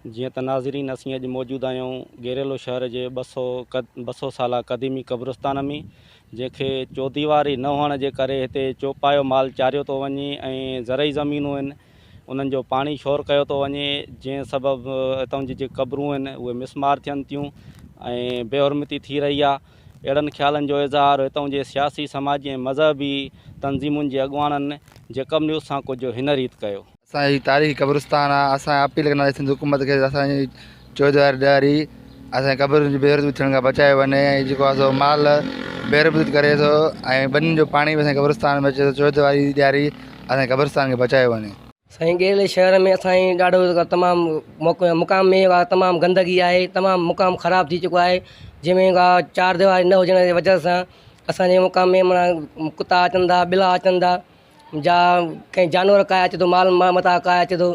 جيئن ته ناظرين اسين اڄ موجود آهيون گيريلو شهر جي 200 سالا قديمي قبرستان ۾ جنهن کي چوديواري نه هئڻ جي ڪري هتي چوپايو مال چاريو ٿو وڃي ۽ زرعي زمينون آهن انهن جو پاڻي شور ڪيو ٿو وڃي جنهن سبب هتان جون جيڪي قبرون آهن اهي مسمار ٿين ٿيون ۽ بي حرمتي ٿي رهي آهي اهڙن خيالن جو اظهار هتان جي سياسي سماجي ۽ مذهبي تنظيمن جي اڳواڻن جيڪب نيوز سان ڪجهه هن ريت ڪيو. اسان جي تاريخي قبرستان آ اسان اپيل ڪنداسين سنڌ حڪومت کي ته اسان جي چوديواري ڏياري اسان جي قبرن جي بي حرمتي ٿيڻ کان بچايو وڃي ۽ جيڪو آ سو مال بي حرمتي ڪري ٿو ۽ ٻنين جو پاڻي به اسان جي قبرستان ۾ اچي ٿو چوديواري ڏياري اسان جي قبرستان کي بچايو وڃي. سائين ڳيرلي شهر ۾ اسان جي ڏاڍو تمام مقام ۾ تمام گندگي آهي تمام مقام خراب ٿي چڪو آهي جنهن ۾ چار ديواري نه هجڻ جي وجه سان اسان جي مقام ۾ معنيٰ ڪتا اچن ٿا ٻلا اچن ٿا جا ڪنهن جانور ڪاهي اچي ٿو مال متان ڪاهي اچي ٿو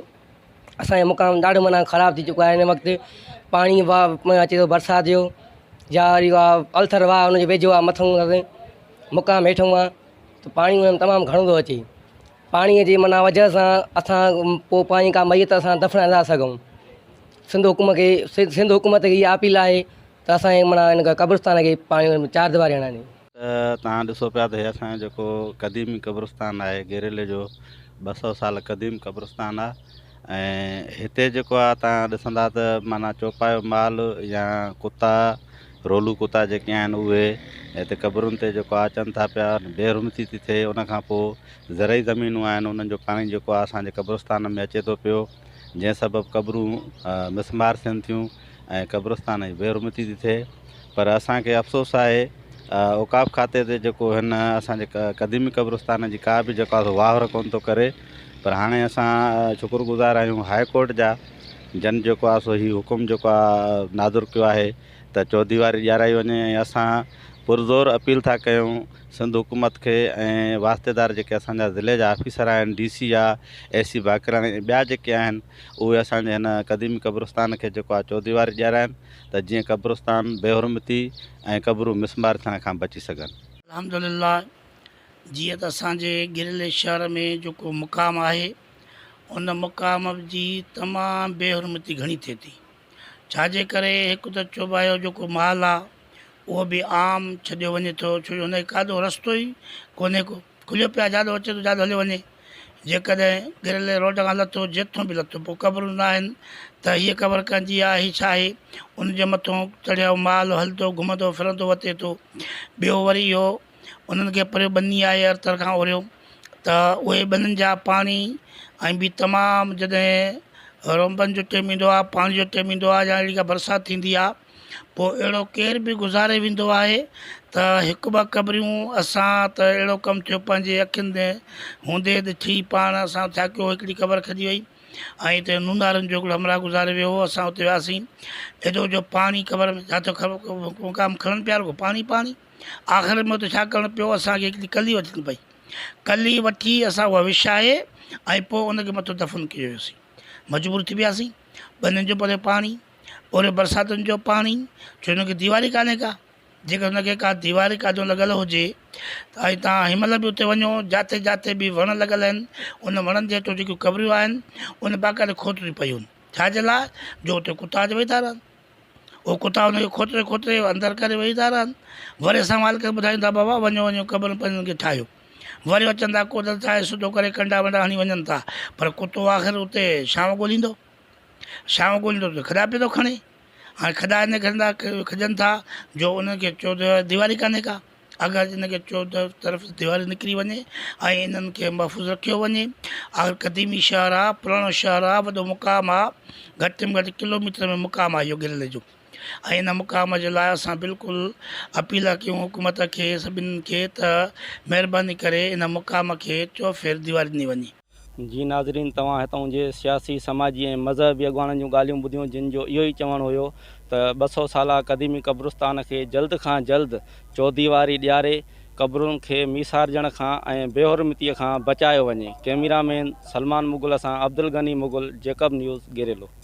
اسانجو مقام ڏاڍو معنيٰ خراب ٿي چڪو آهي هن وقت پاڻي واهه اچي ٿو برسات جو يا وري واهه الٿر واهه ان جي ويجهو آهي مٿو مقام هيٺو آهي ته پاڻي ان ۾ تمام گهڻو ٿو اچي پاڻيء جي معنيٰ وجهه سان اسان پوءِ پنهنجي ڪا ميت اسان دفنائي نٿا سگهون سنڌ حڪومت کي سنڌ حڪومت کي اها اپيل آهي ته اسان جي معنيٰ هن قبرستان کي پاڻي چار ديواري هڻائي ڏي. ته توهان ڏسو پيا ته هي اسان جو جيڪو قديمي قبرستان آهي گيريلي جو 200 سال قديم قبرستان آهي ۽ هتي جيڪو آهي توهان ڏسندا ته معنيٰ چوپايو مال يا ڪتا رولو ڪتا جيڪي آهن اهي هتي قبرن تي جيڪو آهي اچن ٿا پيا بي حرمتي ٿي ٿئي ان کان پوء زرعي زمينون آهن انهن جو پاڻي جيڪو آهي اسان جي قبرستان ۾ اچي ٿو پيو جنهن سبب قبرون مسمار ٿين ٿيون ۽ قبرستان جي بي حرمتي ٿي ٿئي پر اسان کي افسوس آهي اوقاف کاتي تي جيڪو هن اسان جي قديمي قبرستان جي ڪا به جيڪو آهي واهر ڪونه ٿو ڪري پر هاڻي اسان شڪر گذار آهيون هاء ڪورٽ جا جن جيڪو آهي سو هي حڪم جيڪو آهي نادر ڪيو آهي ته چوديواري ڏيارائي وڃي ۽ اسان پرزور اپيل ٿا ڪيون سنڌ حڪومت کي ۽ واسطيدار جيڪي اسان جا ضلعي جا آفيسر آهن ڊي سي آ اي سي باقراڻي ۽ ٻيا جيڪي آهن اهي اسان جي هن قديمي قبرستان کي جيڪو آهي چوديواري ڏيارائن ته جيئن قبرستان بي حرمتي ۽ قبرون مسمار ٿيڻ کان بچي سگهن. الحمدلله جيئن ته اسان جي گرلي شهر ۾ جيڪو مقام آهي ان مقام جي تمام بي حرمتي گهڻي ٿئي ٿي ڇاجي ڪري هڪ ته چوٻايو جيڪو مال آ اهو به عام ڇڏيو وڃي ٿو ڇو جو هن کي کاڌو رستو ئي ڪونهي ڪو کليو پيو آهي جاڏو اچي ٿو جاڏو هليو وڃي جيڪڏهن گريلي روڊ کان لٿو جتون به لٿو پوء قبرون نه آهن ته هيء قبر ڪنهن جي آهي هي ڇا آهي ان جي مٿون چڙهيو مال هلندو گهمندو ڦرندو وتي ٿو ٻيو وري اهو انهن کي پريو ٻني آهي ارٿر کان اوريو ته اهي ٻنين جا پاڻي ۽ ٻي تمام جڏهن رونبن جو ٽيم ايندو آهي پاڻي جو ٽيم ايندو آهي يا اهڙي ڪا برسات ٿيندي آهي پوء اهڙو ڪير به گذاري ويندو آهي ته هڪ ٻه قبريون اسان ته اهڙو ڪم ٿيو پنهنجي اکين تي هوندي ڏٺي پاڻ اسان ڇا ڪيو هڪڙي قبر کڄي وئي ۽ اتي نونارن جو هڪڙو همراهه گذاري ويو هو اسان اتي وياسين ايڏو جو پاڻي قبر ۾ جاتي مقام کڻن پيا رڳو پاڻي پاڻي آخر ۾ اتي ڇا ڪرڻو پيو اسان کي هڪڙي ڪلي وٺڻي پئي ڪلي وٺي اسان اها وڇائي ۽ پوء ان کي مٿو دفن ڪيو ويوسين مجبور ٿي وياسين ٻنين جو پري پاڻي اوري برساتن جو پاڻي ڇو هن کي ديواري ڪانهي ڪا جيڪر هن کي ڪا ديواري ڪاڏو لڳل هجي ته ۽ تان هن مهل به اتي وڃو جاتي جاتي به وڻ لڳل آهن ان وڻن جي هيٺو جيڪيون قبريون آهن ان باقاعده کوٽريون پيون آهن ڇا جي لاء جو اتي ڪتا اچي ويهي ٿا رهن اهو ڪتا ان کي کوٽري کوٽري اندر ڪري ويهي ٿا رهن وري اسان مالڪ کي ٻڌايون ٿا بابا وڃو وڃو قبرن پنهنجن کي ٺاهيو وري اچن ٿا ڪوڏر ٺاهي سڌو ڪري ڪنڊا ونڊا هڻي وڃن ٿا پر ڪتو آخر اتي ڇانو ڳوليندو ڇانو ڳوليندو ته کڏا پيو ٿو کڻي. هاڻي کڏا ان ڪري ٿا کڄن ٿا جو انهن کي چوديواري ڪانهي ڪا. اگر ان کي چوطرف ديواري نڪري وڃي ۽ انهن کي محفوظ رکيو وڃي. آخر قديمي شهر آ، پراڻو شهر آ، وڏو مقام آ، گهٽ ۾ گهٽ ڪلوميٽر ۾ مقام آ اهو گرلي جو ۽ ان مقام جي لاء اسان بلڪل اپيل ڪيون حڪومت کي سڀني کي ته مهرباني ڪري ان مقام کي چوڦير ديواري ڏني وڃي. جي ناظرين توهان هتان جي سياسي، سماجي ۽ مذهبي اڳواڻن جون ڳالهيون ٻڌيون جن جو اهو ئي چوڻ هيو ته 200 سالا قديمي قبرستان کي جلد کان جلد چوديواري ڏياري قبرن کي ميسارجڻ کان ۽ بيحرمتي کان بچايو وڃي. ڪئميرا مين سلمان مغل سان عبدالغني مغل، جيڪب نيوز، گيريلو.